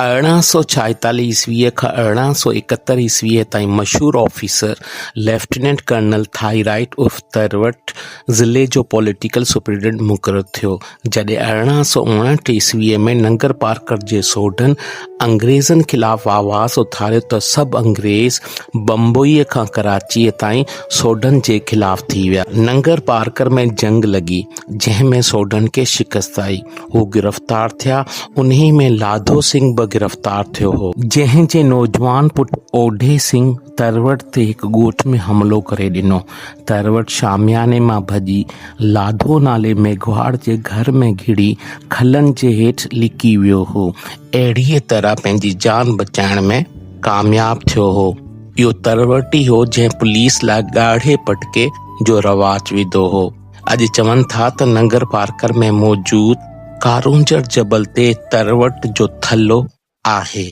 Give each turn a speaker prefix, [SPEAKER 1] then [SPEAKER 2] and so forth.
[SPEAKER 1] 1846 عيسويء کان 1871 عيسويء تائين مشهور آفيسر ليفٽيننٽ ڪرنل ٿائرائيٽ عرف تروٽ ضلعي جو پوليٽيڪل سپرنٽينڊنٽ مقرر ٿيو. جڏهن 1859 عيسويء ۾ ننگر پارڪر جي سوڍن انگريزن خلاف آواز اٿاريو ته سڀ انگريز بمبئيء کان ڪراچيء تائين سوڍن جي خلاف ٿي ويا. ننگر پارڪر ۾ جنگ لڳي، جنهن ۾ سوڍن کي شڪست آئي. هو گرفتار ٿيا، انهي ۾ لاڌو سنگهه به گرفتار ٿيو هو. جنهن جي نوجوان پٽ اوڍي سنگهه تروٽ تي هڪ ڳوٺ ۾ حملو ڪري ڏنو. تروٽ شامياني مان ڀڄي لاڌو نالي ميگهواڙ جي گهر ۾ گهڙي کلن جي هيٺ لڪي ويو هو. اهڙيء طرح پنهنجي جان بچائڻ ۾ ڪامياب ٿيو هو. اهو تروٽ ئي هو جنهن پوليس لاء ڳاڙهي پٽڪي جو رواج وڌو هو. اڄ چون ٿا ته ننگر پارڪر ۾ موجود ڪارونجهر جبل تي تروٽ جو ٿلهو آهي.